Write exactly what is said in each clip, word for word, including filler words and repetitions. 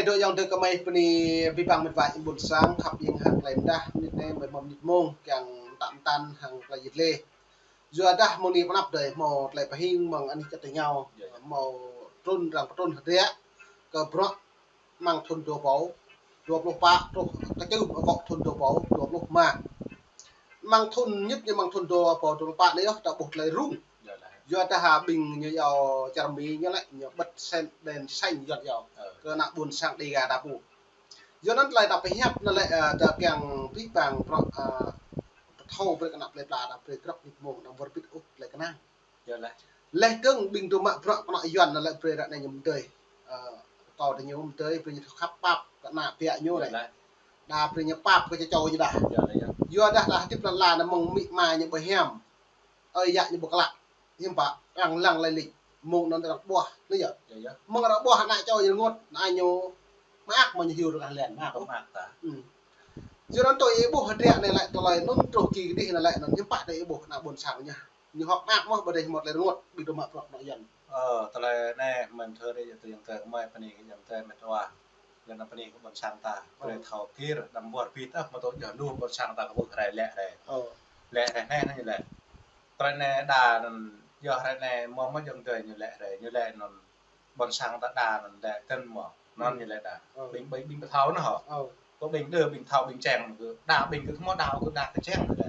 Dŏ ayŏng adơi gơmơi bơni abih bang met wa ƀôn sang khăp ƀing hăng tơlơi mơdah, mơnit anai mơi hmâo mơnit mông kiăng mơtă mơtăn hăng tơlơi yit lê. Yua dah mơ̆ng anai pơ anăp adơi hmâo tơlơi pơhing mơ̆ng anih čar tơñao, hmâo trŭn arăng pơtrŭn hơdră kơ bruă amăng thun dua rơbâo dua pluh pă truh kơ čư̆ akŏ thun dua rơbâo dua pluh rơma. Amăng thun ñŭt ñu amăng thun dua rơbâo dua pluh pă anai yơh ta ƀuh tơlơi rŭng. Yua dah ha ƀing ñu iâu čar Mi ñu lĕ ñu bật sen đèn xanh Yuan iâu kơ ană ƀôn sang Đêga ta pô. Yua anŭn tơlơi ta pơhiăp anŭn lĕ, ơ, ta kiăng abih bang bruă, ơ, ta thâo brơi kơ ană plơi pla ta brơi grăp mơnit mông ta wơr bĭt ôh tơlơi kơnang. Laih dơ̆ng ƀing dŏ mă bruă kơnơ̆ng Yuan anŭn lĕ brơi ră anai ñu mơdơi. Ơ, kâo ta ñu mơdơi brơi ñu thâo khăp pap kơ ană ƀiă ñu lĕ. Đa brơi ñu pap kơ čô ñu đa. Yua dah ta hơdip lŏn la anai mơ̆ng amĭ ama ñu ƀu hiam. Ơi yă ñu ƀu klă. Hiư̆m pă, arăng lăng lĕ lĕ. Mơ̆ng anŭn arăng ƀuah, anai yơh. Mơ̆ng arăng ƀuah ană čô ñu rơngot, ană ñu mơak mơ̆ ñu hyu rơlah len, mơak. Mơak ta. Yua anŭn tui ih ƀuh hơdră anai lĕ tơlơi anŭn truh kơ dih anai lĕ anŭn hiư̆m pă tui ih ƀuh ană ƀôn sang ñu. Ñu hŏk mơak mơ̆ ƀu dih hmâo tơlơi rơngot, ƀing dŏ mă bruă kơnơ̆ng Yuan. Ơ, tơlơi anai mơ̆n thơ dih yơh tui ayŏng adơi gơmơi bơni kơ ayŏng adơi met wa. Lĕ anŭn bơni kơ ƀôn sang ta, brơi thâo gir, đăm wơr bĭt ôh, mơ̆ tŏ yơh lu ƀôn sang ta kơ ƀuh rai lĕ rai. Lĕ rai anai anŭn ñu lĕ. Tơlơi anai đa anŭn, yua rai anai mơ̆ mơ̆ ayŏng adơi ñu lĕ rai, ñu lĕ anŭn ƀôn sang ta đa anŭn lĕ tơ̆n mơ̆, anŭn ñu lĕ đa. Ƀing, ƀing, ƀing pơthâo anŭn hŏ. Kơ ƀing đơ, ƀing thâo, ƀing čeng kơ, đa ƀing kơ hmâo đa kơ đa kơ čeng kơ lĕ.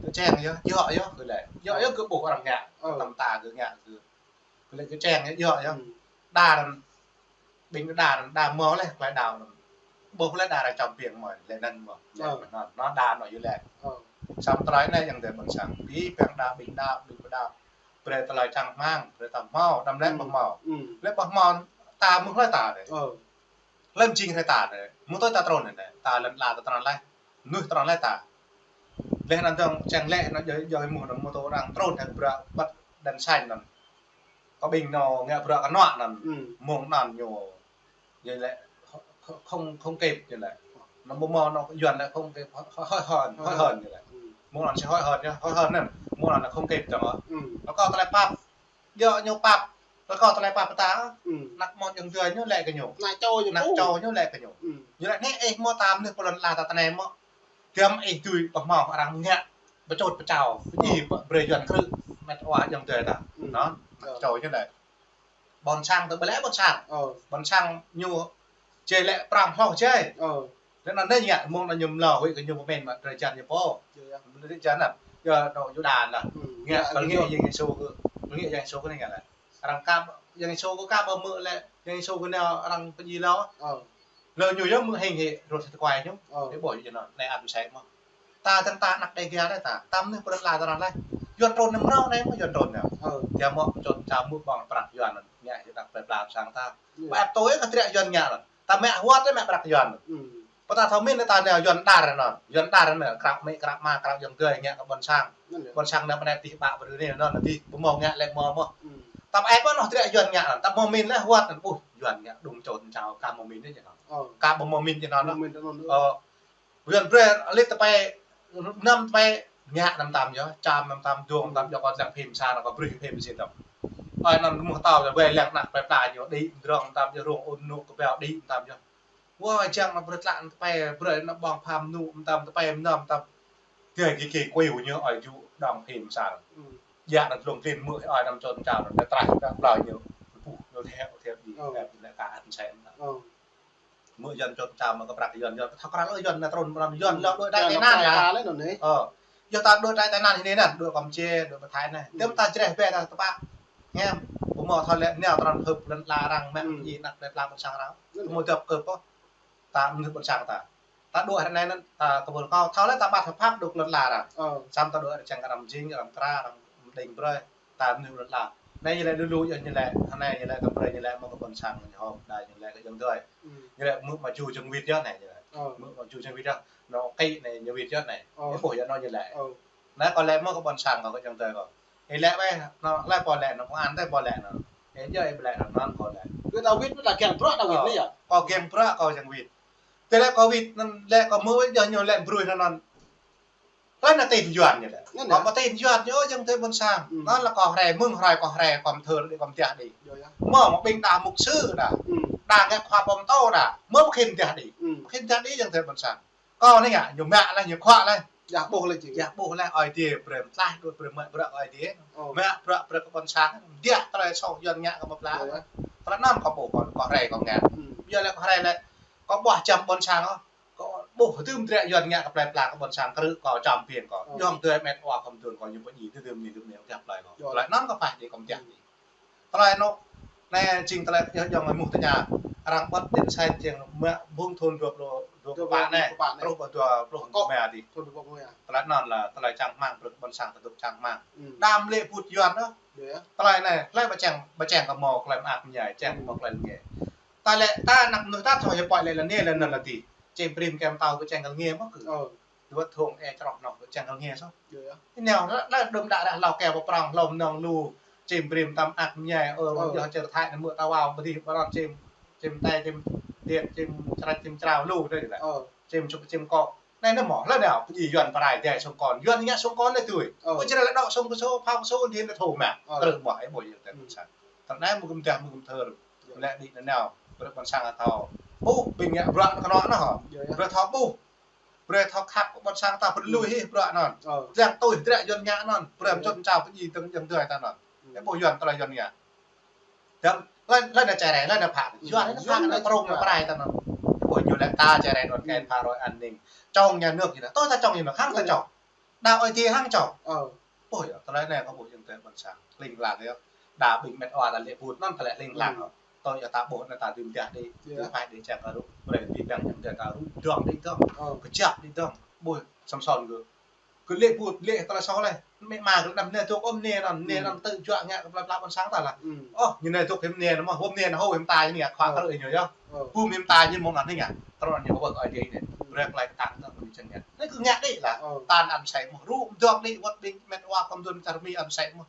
Kơ čeng yơh, yua yơh kơ lĕ. Yua yơh kơ ƀuh arăng ngă, tơm ta kơ ngă kơ. Kơ lĕ kơ čeng yơh, yua yơh. Đa anŭn, ƀing đa anŭn, đa mơ̆ lĕ, tơlơi đa anŭn. Ƀuh lĕ đa arăng čăm piêng mơ̆, lĕ anŭn mơ̆. Lĕ anŭn, anŭn đa anŭn yơh lĕ. Samơ̆ tơlơi anai ayŏng adơi ƀôn sang. Abih bang đa, ƀing đa, ƀing đa. Brơi tơlơi čang rơmang, brơi ta hmâo, đăm lĕ ƀu hmâo. Lĕ ƀu hmâo, ta mơ̆ hlơi ta lĕ. Lĕ jing hlơi ta lĕ. Mơ̆ tui ta trŭn lĕ, ta lŏn la ta trŭn laih. Mơnuih trŭn laih ta. Laih anŭn dơ̆ng čang lĕ anŭn yơh, yơh mơ̆ anŭn mơ̆ tŏ arăng trŭn hăng bruă bật đèn xanh anŭn. Kơ ƀing ñu ngă bruă kơnơ̆ng anŭn. Mơ̆ng anŭn ñu. Ñu lĕ không, không, không kịp ñu lĕ. Anŭn ƀu hmâo anŭn Yuan lĕ không kịp, hơi, hơi hơn, hơi hơn ñu lĕ. Mơ̆ng anŭn sẽ hơi hơn nhá, hơi hơn anŭn. Mơ̆ng anŭn lĕ không kịp dơ̆ng. Anŭn kơ tơlơi pap. Yua ñu pap. Anŭn kơ tơlơi pap ta. Anăk mơ̆ ayŏng adơi ñu lĕ kơ ñu. Anăk čô ñu. Anăk čô ñu lĕ kơ ñu. Ñu lĕ anai ih mơ̆ tam anai pơ lŏn la ta tơnai mơ̆. Giăm ih tui ƀu hmâo arăng ngă. Pơčôt pơčao. Pơjing brơi Yuan krư̆. Met wa ayŏng adơi ta. Anŭn. Anăk čô ñu lĕ. Ƀôn sang tơ ƀu lĕ ƀôn sang. Ƀôn sang ñu jai lĕ prong hloh jai. Lĕ anŭn anai ngă mơ̆ng anŭn ñu mlâo huĭ kơ ñu pơmĭn mă drơi jăn ñu pô. Drơi jăn anŭn. Yua anŭn Yuđa anŭn. Ngă pơngĕ Yang Yêsu kơ, pơngĕ Yang Yêsu kơ anai ngă lĕ. Arăng kăp Yang Yêsu kơ kăp ƀu hmư̆ lĕ Yang Yêsu kơ anai arăng pơjing lâo. Lơ ñu yơh mơ̆ hing hĭ rŏt tơkuai ñu. Hĭ ƀuh ñu anŭn, anai ăt mơsĕ mơ̆. Ta tơ̆ng ta anăk Đêga anai ta, tam anai pơrơ̆t la ta anŭn laih. Yuan trŭn anai mrâo anai mơ̆ Yuan trŭn anai. Yua mơ̆ pơčôt čao mơ̆ ƀơ̆ng prăk Yuan anŭn, ngă hĭ anăk plơi pla sang ta. Ƀă ăt tui kơ hơdră Yuan ngă anŭn. Ta mă huăt anai mă prăk Yuan anŭn. Pơtă thâo min ta anai Yuan đar anŭn. Yuan đar anŭn, krao amĭ, krao ama, krao ayŏng adơi ngă kơ ƀôn sang. Ƀôn sang anai pơ anai tih ƀă pơrơ̆ anai anŭn tih, ƀu hmâo ngă lĕ hmâo mơ̆. Ta ƀă ăt pơnôh hơdră Yuan ngă anŭn, ta hmâo min lĕ huăt anŭn. Ƀuh, Yuan ngă đŭng čô čao, ka hmâo min anai anŭn. Ka ƀu hmâo min anŭn. Ơ, Yuan brơi lĕ tơpai, năm tơpai, ngă năm tam yơh, čăm năm tam, dŏng năm tam, yơh kơ lăng phim sa, kơ brơi phim si tam. Ơi năm mơ̆ tao yơh, wai lăng anăk plơi pla ñu, đĭ, drŏng năm tam yơh, rông ôn nô, kơ ƀiă đĭ năm tam yơh. Wah, jang năm brơi tlă năm tơpai, brơi năm ƀơ̆ng pham nô, năm tam tơpai, năm tam. Kơ kơ kơ kuai ñu, ơi ju, đŏng phim sa. Yơh năm tlung klin mơ̆, ơi năm čô čao, năm tơpai, tơpai, ñu. Puh, ñu theo, theo đi, theo đi, lĕ ka ăn sen. Mơ̆ Yuan čô čao mơ̆ kơ prăk Yuan, Yuan thâo krăn lơ Yuan anai trŭn mơ̆n Yuan lơ đuaĭ tai tai nan lah. Ơ. Yua ta đuaĭ tai tai nan hĭ anai, đuaĭ Kampuchia, đuaĭ Thái anai. Tơm ta jreh bĕ ta tơpă. Hiam, ƀu hmâo thâo lĕ nao trŭn hơ̆p lŏn la arăng mă ji anăk plơi pla ƀôn sang arăng. Ƀu hmâo dŏp kơ pô. Ta mơnuih ƀôn sang ta. Ta đuaĭ hrơi anai anŭn, ta kơ ƀôn kâo, thâo lĕ ta ƀă thâo pap đŭk lŏn la arăng. Samơ̆ ta đuaĭ arăng čang arăng jing, arăng kra, arăng đing brơi. Ta mơnuih lŏn la. Anai ñu lĕ lu lu yơh ñu lĕ, anai ñu lĕ kơ brơi ñu lĕ mơ̆ kơ ƀôn sang ñu hŏm, đa ñu lĕ kơ ayŏng adơi. Ñu lĕ mơ̆ mă ju jơ̆ng wĭt yơh anai ñu lĕ. Mơ̆ mă ju jơ̆ng wĭt yơh. Anŭn kĭ anai ñu wĭt yơh anai. Ñu ƀuh yơh anŭn ñu lĕ. Anai kâo lĕ mơ̆ kơ ƀôn sang kâo kơ ayŏng adơi kâo. Ih lĕ weh, anŭn lĕ pô lĕ, anŭn kơ an tơi pô lĕ anŭn. Ih djơ̆ ih ƀu lĕ anŭn kâo lĕ. Wĭt ta wĭt, wĭt ta kiăng bruă ta wĭt anai yơh. Kâo kiăng bruă kâo jơ̆ng wĭt. Tơlơi kâo wĭt anŭn lĕ kâo mơ̆ wĭt yơh ñu lĕ brơi anŭn anŭn. Laih anŭn tin Yuan ñu lĕ. Anŭn mơ̆ tin Yuan ñu jơ̆ng tơi ƀôn sang. Anŭn lĕ kâo hrơi mơ̆ng hrơi kâo hrơi kâo mơthơ đĭ kâo mơtiah đĭ. Mơ̆ mơ̆ ƀing đa mục sư đa. Đa ngă khua pơm tâo đa. Mơ̆ pơkhĭn dah đĭ. Pơkhĭn dah đĭ yang tơ ƀôn sang. Kâo anai ngă, ñu mă laih, ñu khua laih. Jah ƀuh laih či. Jah ƀuh laih, ơi adai brơi mơtlaih, đuaĭ brơi mă bruă ơi adai. Mă bruă brơi kơ ƀôn sang. Dah tơlơi soh Yuan ngă kơ mơ̆ pla. Tơlơi anŭn kâo ƀuh, kâo, kâo rai kâo ngă. Yua lĕ kâo rai lĕ, kâo ƀuh čăm ƀôn sang ôh. Kâo ƀuh tơm dră Yuan ngă kơ plơi pla kơ ƀôn sang krư̆ kâo čăm ƀing kâo. Yơ̆ng tơlơi met wa kâo mơ̆ tŭ kâo ñu pơjing tơm ñu tơm ñu dah plơi kâo. Tơlơi anŭn kâo pơhiăp đĭ kâo mơ̆ dah đĭ. Tơlơi anŭn, anai jing tơlơi yơh yơ̆ng mơ̆ tơña. Arăng ƀuh điện sanh jing mă ƀơ̆ng thun dua pluh, dua pluh pă anai. Truh pơ dua pluh rơma đĭ. Tơlơi anŭn lĕ tơlơi čang rơmang, brơi ƀôn sang ta dŏ čang rơmang. Đam lĕ put Yuan ôh. Tơlơi anai, tơlơi ƀu čang, ƀu čang kơ mơ̆ tơlơi mơak mơñai, čang kơ mơ̆ tơlơi rơngiă. Ta lĕ ta anăp mơnuih ta thâo hiăp pơhiăp lĕ lĕ anai lĕ anŭn lĕ đĭ. Čem brĭm kem tâo kơ čang kơ rơngiă mơ̆ kơ. Dua thung ê čroh nŏ, čang kơ rơngiă soh. Anai, lĕ đơ̆m đă ră hlâo kơ pơprong hlâo mơnơ̆ng lu, čem brĭm ta mơak mơñai, ơ, yơh čer thai anai mơ̆ ta wao, ƀu dih ƀu rŏn čem, čem tai, čem điêt, čem črăč, čem črao lu, đơi lĕ. Čem čŭk, čem kŏ. Anai anai mơ̆, lĕ anai, pơjing Yuan pơrai dai sông kon, Yuan ngă sông kon anai tui. Ơ, čer lĕ đŏk sông kơsô, phao kơsô, đĭ anai thâo mă. Krư̆ mơ̆, ih ƀuh yơh tơ ƀôn sang. Tơlơi anai mơ̆ kơm dah, mơ̆ kơm thơr. Lĕ đĭ anai anai, brơi ƀôn sang thâo. Ƀuh, ƀing ngă bruă kơnŏ anai hŏ. Brơi thâo ƀuh. Brơi thâo khăp kơ ƀôn sang ta pơlui hĭ bruă anŭn. Yang tui dră Yuan ngă anŭn. Brơi mơčŭt mơčao pơjing tơng jơ̆ng dơi ta anŭn. Ih ƀuh Yuan tơlơi Yuan ngă. Dăm, lĕ, lĕ anai čơrai, lĕ anai phă. Yuan anai phă anai prong anai pơrai ta anŭn. Ih ƀuh ñu lĕ ta čơrai anŭn kơ phă rơi an ninh. Trong nhà nước ñu anai. Tui ta trong nhà nước hăng ta čŏk. Đa ơi adai hăng čŏk. Ơ. Ôi, tơlơi anai kâo ƀuh yơh tơ ƀôn sang. Hling hlang yơh. Đa ƀing met wa ta lĕ put anŭn ta lĕ hling hlang. Tui yơh ta ƀuh anai ta dưm dah đĭ. Dưm phai đĭ čang kơ rŭ. Brơi ƀing yang tơ ta rŭ dong đĭ dong. Kơjăp đĭ dong. Ƀuh, Samson gơ̆. Gơ̆ lĕ put, lĕ tơlơi soh lĕ. Mĕ ma gơ̆ đăm anai dŏ ôm anai anŭn, anai anŭn tơ juă ngă kơ plơi pla ƀôn sang ta lah. Ôh, ñu anai dŏ hiư̆m anai anŭn mơ̆, hôm anai anŭn hô hiư̆m ta ñu anai, khua krư̆ ñu yơh. Bum hiư̆m ta ñu mơ̆ng anŭn anai ngă. Tơl anŭn ñu kơ ƀuh ơi adai anai. Brơi tơlơi kơtang tơ ƀôn sang ngă. Anai kơ ngă đĭ lah. Tan ăn say mơ̆, rŭ dong đĭ wơ̆t ƀing met wa kơ mơ̆ dun čar mi ăn say mơ̆.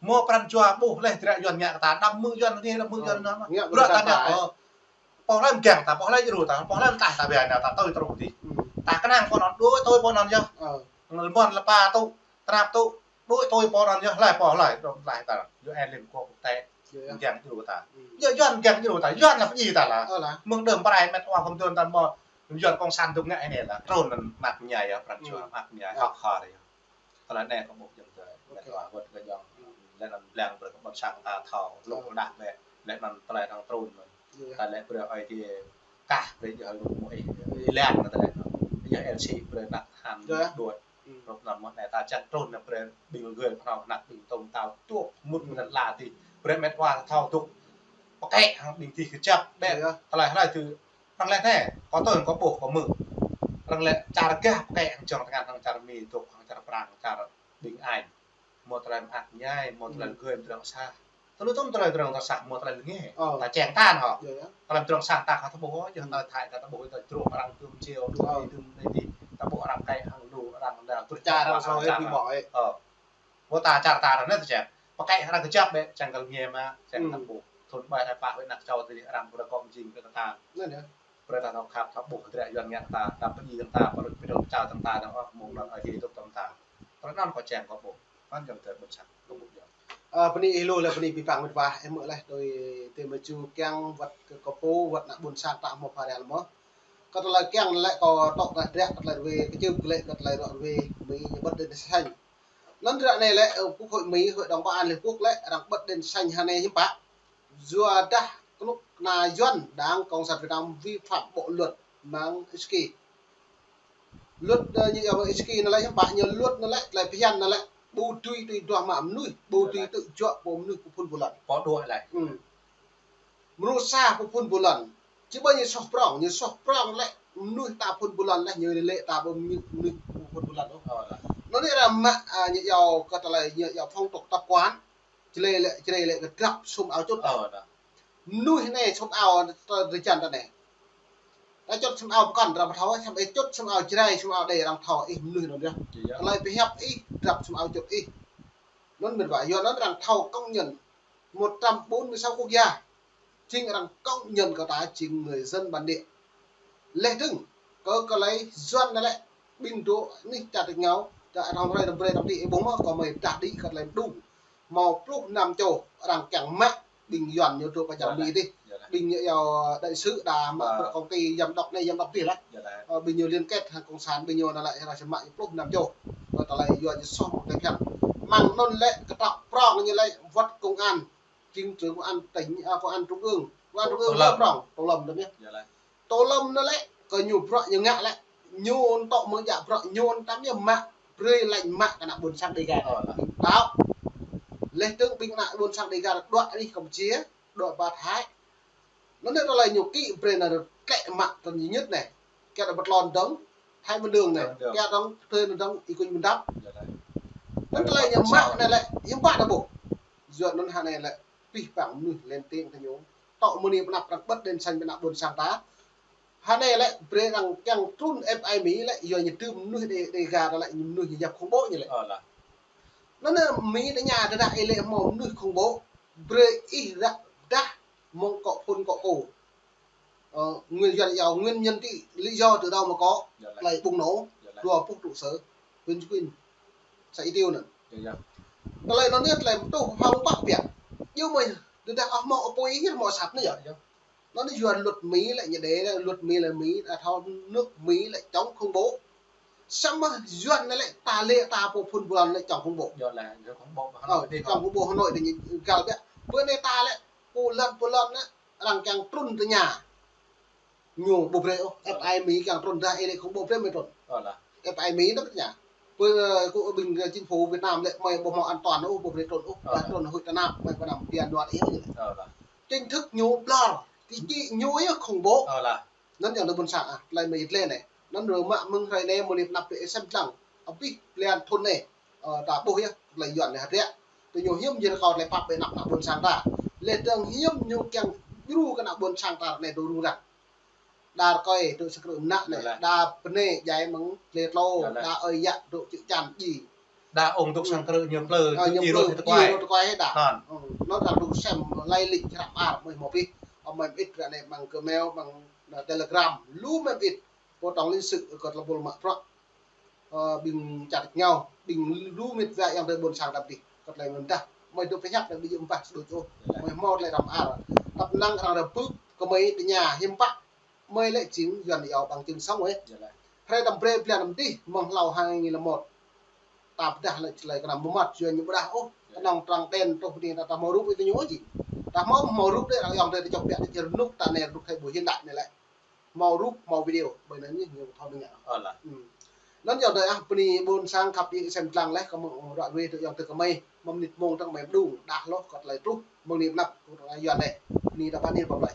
Mơ̆ pran jua ƀuh lĕ dră Yuan ngă kơ ta, đăm mơ̆ Yuan anai, đăm mơ̆ Yuan anŭn. Bruă ta ngă, ơ. Pô hlơi mơgang ta, pô hlơi djru ta, pô hlơi mơtlaih ta, ƀiă anai ta tui truh đĭ. Ta kơnang pô anŭn, đuaĭ tui pô anŭn yơh. Lơmon lơpa tŭ, trap tŭ, đuaĭ tui pô anŭn yơh, hlơi pô hlơi, dŏ mơtlaih ta. Yua ơ Liên Hợp Quốc tê, mơgang djru ta. Yua Yuan mơgang djru ta, Yuan lĕ pơjing ta lah. Mơ̆ng đơ̆m pơrai met wa kơ mơ̆ dun ta mơ̆, Yuan cộng sản dŏ ngă anai lah. Trŭn anŭn mơak mơñai yơh, pran jua mơak mơñai, hŏk hor yơh. Tơlơi anai kâo ƀuh yơh tơ, met wa wơ̆t kơ yơ̆ng. Lĕ anŭn blang brơi kơ ƀôn sang ta thâo, lŏ đah lĕ, lĕ anŭn tơlơi anŭn trŭn anŭn. Ta lĕ brơi ơi adai kah brơi yơh lu mơ̆ ih, ih lăng anŭn tơlơi anŭn. Yơh L C brơi anăp han đuaĭ. Rŏp anŭn mơ̆ anai ta čang trŭn anŭn brơi ƀing gơ̆ pơnao anăp ƀing tông tao tuh mŭt mơ̆ anŭn la ti. Brơi met wa thâo dŏ. Pơkĕ hăng ƀing ti kơjăp ƀĕ. Tơlơi hlơi tơ Arăng lĕ anai, kâo tui kâo ƀuh kâo hmư̆. Arăng lĕ čar gah pơkĕ hăng čŏng tơngan hăng čar Mi dŏ hăng čar Prang, čar ƀing Anh. Mơ̆ tơlơi mơak mơñai, mơ̆ tơlơi gơ̆ mơ̆ tơlơi sa. Tơlơi tŭm tơlơi tơlơi sa, mơ̆ tơlơi rơngiă. Ta čang ta hŏ. Tơlơi tơlơi sa ta kơ ta ƀuh, yơh ta thâo ta ƀuh ta djru arăng tŭm čiu, djru tŭm anai ti. Ta ƀuh arăng pơkĕ hăng lu, arăng anai. Čar arăng sa ƀu ƀuh ôh. Ơ. Ƀuh ta čar ta anai tơ čang. Pơkĕ arăng kơjăp ƀĕ, čang kơ rơngiă mă, čang ta ƀuh. Thun ƀai hai pă wơ̆t anăp čô tơ arăng ƀu rơkâo mơjing kơ ta. Brơi ta thâo khăp, thâo ƀuh dră Yuan ngă ta, ta pơjing ta, pơrŭt pơdŏng čao ta, ta, ta, ơ, mơ̆ng anŭn ơi adai dŏ tơm ta. Tơlơi anŭn kâo čang kâo ƀuh. Anŭn yơh tơ ƀôn sang kâo ƀuh yơh. Ơ, bơni ih lu lĕ bơni abih bang met wa, ih hmư̆ lĕ tui tơ mơču kiăng wơ̆t kơ kâo pô, wơ̆t ană ƀôn sang ta hmâo pha rel mơ̆. Kơ tơlơi kiăng lĕ kâo tŏk ră dră kơ tơlơi rơwe, kơčŭp kơlĕ kơ tơlơi ră rơwe, Mi ñu bật đèn xanh. Anŭn ră anai lĕ, ơ, Quốc hội Mi, Hội đồng Bảo an Liên Hợp Quốc lĕ, arăng bật đèn xanh hơnai hiư̆m pă. Yua dah kơnuk kơna Yuan Đảng Cộng sản Việt Nam vi phạm bộ luật mạng X K. Luật, ơ, ñu yua mạng X K anŭn lĕ hiư̆m pă, ñu luật anŭn lĕ, tơlơi phiăn anŭn lĕ, ƀu dưi tui duah mă mơnuih, ƀu dưi tŭ juă pô mơnuih pơphun pơlŏn. Pô đuaĭ lĕ. Mơnuih sa pơphun pơlŏn. Či ƀơi ñu soh prong, ñu soh prong lĕ, mơnuih ta phun pơlŏn lĕ, ñu lĕ ta ƀu mơnuih, mơnuih pơphun pơlŏn ôh. Anŭn anai arăng mă, a, ñu yua kơ tơlơi, ñu yua phong tục tập quán. Čơlĕ lĕ, čơlĕ lĕ kơ drăp sum ao čŭt. Mơnuih anai sum ao tơ drơi jăn ta anai. Ta čŭt sum ao pơkŏn arăng thâo, samơ̆ ih čŭt sum ao Jrai, sum ao Êđê arăng thâo ih mơnuih anŭn yơh. Tơlơi pơhiăp ih, drăp sum ao čŭt ih. Anŭn met wa, yua anŭn arăng thâo công nhận một trăm bốn mươi sáu quốc gia. Jing arăng công nhận kơ ta jing người dân bản địa. Leh dơ̆ng, kơ, kơ tơlơi Yuan anŭn lĕ, ƀing dŏ anih čar tač rơngiao, ta arăng rai đăm brơi đăm đĭ ih ƀuh mơ̆, kâo mơi dah đĭ kơ tơlơi mơđung. Hmâo pluh năm čô arăng kiăng mă ƀing Yuan ñu dŏ pơ čar Mi dih. ƀing ñu yua đại sứ đa mă bruă công ty giám đốc anai giám đốc adih laih. Ơ, ƀing ñu liên kết hăng cộng sản ƀing ñu anai lĕ hơra čơmă ñu pluh năm čô. Ơ, tơlơi yua ñu soh mơ̆ng tơlơi phiăn. Mơ̆ng anŭn lĕ kơtrŏk prong ñu lĕ wăt công an, chính trưởng công an tỉnh, à, công an trung ương. Công an trung ương lĕ prong, tô lâm đó nhé. Tô lâm anŭn lĕ, kơ ñu bruă ñu ngă lĕ, ñu tŏ mơ̆ng jak bruă ñu tam ñu mă, brơi lĕ mă kơ ană ƀôn sang Dega. Tao. Lĕ tơ̆ng ƀing ană ƀôn sang Dega đuaĭ anih Campuchia, đuaĭ pơ Thái. Anŭn lĕ tơlơi ñu kĭ brơi ană tlĕ mă tơl ñu ñŭt anai. Kiăng đuaĭ pơ tlôn dơ̆ng, Thái Văn Đường anai. Kiăng dơ̆ng, tơl dơ̆ng, Y Quynh Bndap. Anŭn tơlơi ñu mă anai lĕ, hiư̆m pă ta ƀuh. Yua anŭn hơnai lĕ, pih pang mơnuih lên tiếng tơ ñu. Tŏ mơ̆ng anai pơnăp arăng bật đèn xanh pơ ană ƀôn sang ta. Hơnai lĕ brơi arăng kiăng trŭn F I Mỹ lĕ, yua ñu tŭ mơnuih Đê, Dega ta lĕ, ñu mơnuih ñu yap khủng bố ñu lĕ. Anŭn lĕ Mỹ tơña tơdah ih lĕ hmâo mơnuih khủng bố, brơi ih ră pơdah mơ̆ng kŏ phŭn kŏ kô. Ơ, nguyên, yua, yua nguyên nhân thì lý do từ đâu mà có, tơlơi bùng nổ, dua pluh trụ sở, huyện Cư Kuin, xã Y Tiêu anŭn. Tơlơi anŭn anai tơlơi pơtuh hăng pă biă. Yua mơ̆, tơdah ăh hmâo apui ih hmâo sat anai yơh. Anŭn yua luật Mỹ lĕ ñu đe, luật Mỹ lĕ Mỹ, à, thâo nước Mỹ lĕ chống khủng bố. Samơ̆ yua anai lĕ ta lĕ ta pô phŭn ƀôn lĕ chống khủng bố. Yua lĕ chống khủng bố Hà Nội, chống khủng bố Hà Nội tơ ñu găl biă. Bơ anai ta lĕ pô lŏn, pô lŏn anai, arăng kiăng trŭn tơ ñu. Ñu ƀu brơi ôh, F I Mỹ kiăng trŭn dah ih lĕ khủng bố brơi mơi trŭn. F I Mỹ anŭn tơ ñu. Bơ, ơ, kơ ƀing, ơ, chính phủ Việt Nam lĕ mơi ƀu hmâo an toàn ôh, ƀu brơi trŭn ôh, dah trŭn hơi tơnap, mơi pơnăm bian đuaĭ ih ôh. Chính thức ñu ƀlŏr, ti či ñu yơh khủng bố. Anŭn yơh tơ ƀôn sang, à, tơlơi mơi yit lĕ anai. Anŭn rơ mă mơ̆ng hrơi anai mơ̆ng anai pơnăp tơ ih sem lăng. Abih blan thŭn anai. Ơ, ta ƀuh yơh, tơlơi Yuan anai hơdră. Tơ ñu hiư̆m yơh rơkâo tơlơi pap ƀơi anăp ană ƀôn sang ta. Lĕ tơ̆ng hiư̆m ñu kiăng djru kơ ană ƀôn sang ta anai dŏ rŭng răng. Đa rơkơi dŏ sang krư̆ mơnă anai, đa bơnai djai mơ̆ng tlê tlô, đa ơi yă dŏ čư̆ čan dji. Đa ung dŏ sang krư̆ ñu plư, ơ, ñu plư, djru tơkuai đa. Anŭn arăng dŏ sem lai lịch hră mơar mơi hmâo pih. Ơ, mơi mơit ră anai mơ̆ng Gmail, mơ̆ng, ơ, Telegram, lu mơi mơit. Pô tổng lãnh sự kơ tơlơi ƀuh mă prŏ. Ơ, ƀing čar ngao, ƀing lu mĕt wa ayŏng adơi ƀôn sang ta adih. Kơ tơlơi mơ̆n dah, mơi dŏ pơhiăp ta ƀu djơ̆ ƀah sơđŭč ôh. Mơi hmâo tơlơi răm ar. Tăp năng arăng rơbưp kơ mơi tơña hiư̆m pă. Mơi lĕ jing Yuan yua bằng chứng sống ôh. Hrơi tơm brơi blan tơm adih, mơ̆ng hlâo hai nghìn lẻ một. Ta pơdah lĕ tơlơi kơnăm mơmŏt Yuan ñu ƀu dah ôh. Kơnơ̆ng trăng đen truh bơni ta, ta hmâo rup ih tơ ñu ôh jing. Ta hmâo, hmâo rup đĕ, ayŏng adơi ta čŏk biă ta čơrơnŭk ta anai rơnŭk thâo ƀu hiư̆m đă anai lĕ. Hmâo rup, hmâo video, ƀơi anŭn ñu thâo đing ngă. Anŭn yơh tơ ah, bơni ƀôn sang khăp ih sem lăng leh, kơ mơ̆ng ră ruai tơ ayŏng adơi kơ mơi, mơ̆ng mơnit mông tơ mơi mơđung, đah hloh kơ tơlơi truh, mơ̆ng anai pơnăp, kơ tơlơi Yuan leh. Bơni ta pă anai pơplai.